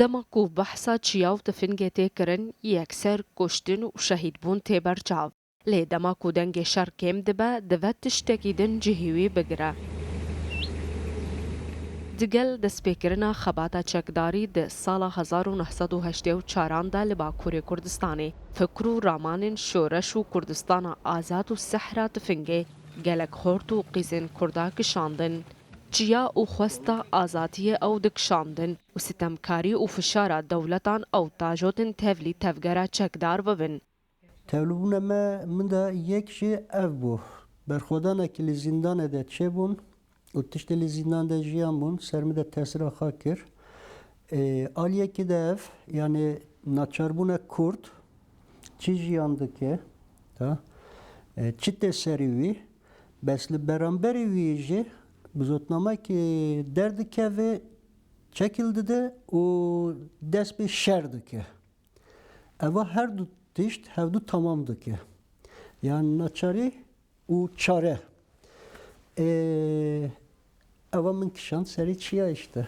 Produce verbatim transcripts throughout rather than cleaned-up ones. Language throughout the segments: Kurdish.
Dema ku behsa çiya û tifingê tê kirin, yekser kuştin û şehîdbûn tê ber çav. Lê dema ku dengê şer kêm dibe, divê tiştekî din cihê wî bigire. Digel destpêkirina xebata çekdarî di sala hezar û neh sed û heştê û çaran de li Bakurê Kurdistanê, fikr û ramanên şoreş û Kurdistana azad û sehra tifingê gelek xort û qîzên Kurda kişandin. Çiya û xwesta azadiyê ew dikişandin û sitemkarî û fişara dewletan ew tajotin tevlî tevgera çekdar bibin. Tevlibûna me, min de yek jî ev bû. Berxwedanekî li zîndanê de çêbûn û tiştê li zîndan de jiyan bûn, ser min de tesîra xwe kir. Ê, aliyekî de ev, yanî naçarbûna Kurd çi jiyan dike, ta, ê, çi tê serî wî, bes li beramberî wî jî bizotnamekî derdikeve, çekil dide û dest pê şer dike. Eva her du tişt hevdu tamam dike. Yan naçarî û çare. Ê, eva min kişand serî çiya işte.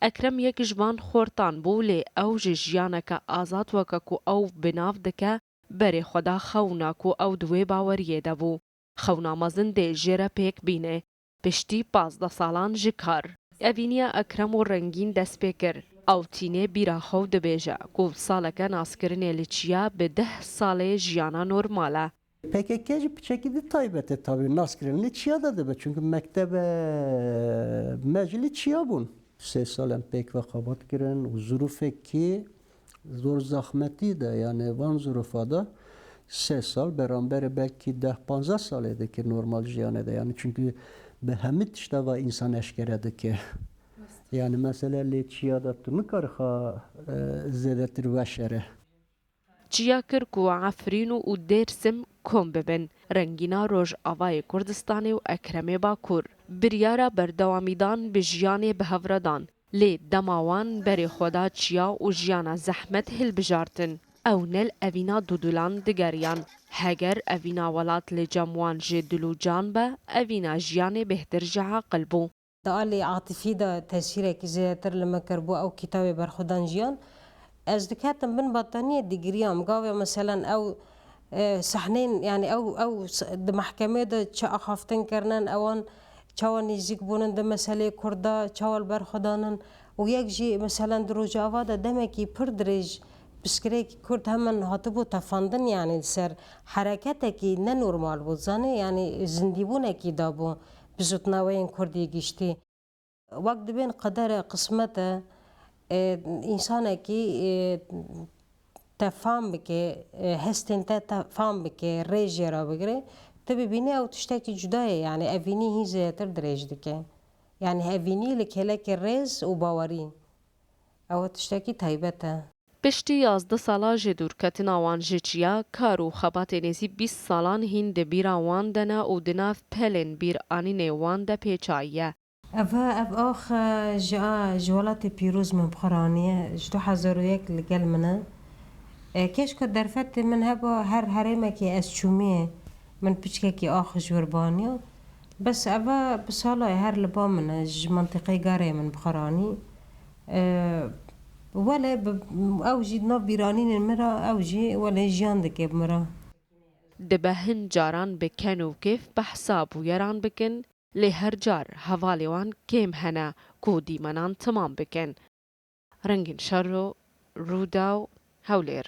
Ekrem yek ji van xortan bû, lê ew ji jiyaneke azad weke ku ew bi nav dike, berê xwe da xewna ku ew di wê baweriyê de bû. Xewna mezin dê jê re pêk bîne. Piştî pazdeh salan ji kar, evîniya Ekrem û Rengîn dest pê kir. Ew tînê bîra xwe û dibêje ku saleke naskirinê li çiya bi deh salê jiyana normal e. P K K jî piçekî di taybet e tabii, naskirin li çiya de dibe. Çünkü mektebe me jî li çiya bûn. Sê sal em pêk ve xebat kirin û zirûfekî zor zahmetî de, yani van zirûfa de sê sal beramberê belkî deh panzdeh salê dike normal jiyanê de. Yani çünkü bi hemî tişta ve însan eşkere dike. Yani mesela lê çiya de tu nikare xwe, e, zêdetir veşere. Çiya kir ku Efrîn û Dêrsim kom bibin. Rengîna Rojavayê Kurdistanê û Ekremê Bakur biryara berdewamîdan bi jiyanê bi hev re dan. Lê dema wan berê xwe da çiya û jiyana zehmet hilbijartin. Ew ne li evîna dudulan digeriyan. Heger evîna welat li cem wan ji dil û can be, evîna jiyanê bêhtir ji aqil bû. Di alî atifî de tesîrekî zêdetir li min kiribû ew kitabê Berxwedan Jiyan. Ez diketim bin bataniyê digiriyam. Gavê meselen ew, e, sehneyên, yani ew, ew s-, di mehkemê de çi axaftin kirinin, ewan çawa nêzîk bûnin di meseleyê Kurda, çawa li ber xwe danin. Û yek jî meselen di Rojava de demekî pir dirêj pirsgirêkî Kurd hemen hatibû tefandin, yani li ser hereketekî nenormal bû, zanî, yani zindîbûnekî dabû bizotnaweyên Kurdî giştî. Wek dibên qeder e, qismet e, e, însanekî, e, te fam bike, e, hestên te, te fam bike, rê jê re bigire, tu bibînî ew tiştekî cuda ye, yani evînî hîn zêdetir dirêj dike. Yani evînî li kêlekê rêz û bawerî. Ew tiştekî taybet e. Piştî yazdeh sala ji dûrketina wan ji çiya, kar û xebatê nêzî bîst salan hîn di bîra wan de ne û di nav pelên bîranînê wan de pêçayiye. Ev, ev ax, e, ji a, ji welatê pîroz min bi xwe re aniye, ji du hezar û yek li gel min e. E, keşka derfetê min heba her herêmekê ez çûmiyê, min piçkekî ax ji wir baniya. Bes ev bi sala ye her li ba min e, ji mentiqeyê Gareyê min bi xwe re anî. E, wele bi, ew jî di nav bîranînên min re, ew jî wele jiyan dike bi min re. Dibe hin caran bi ken û kêf behsa bûyeran bikin, lê her car hevalê wan kêm hene ku dîmenan timam bikin. Rengîn Şerro, Rûdaw, Hewlêr.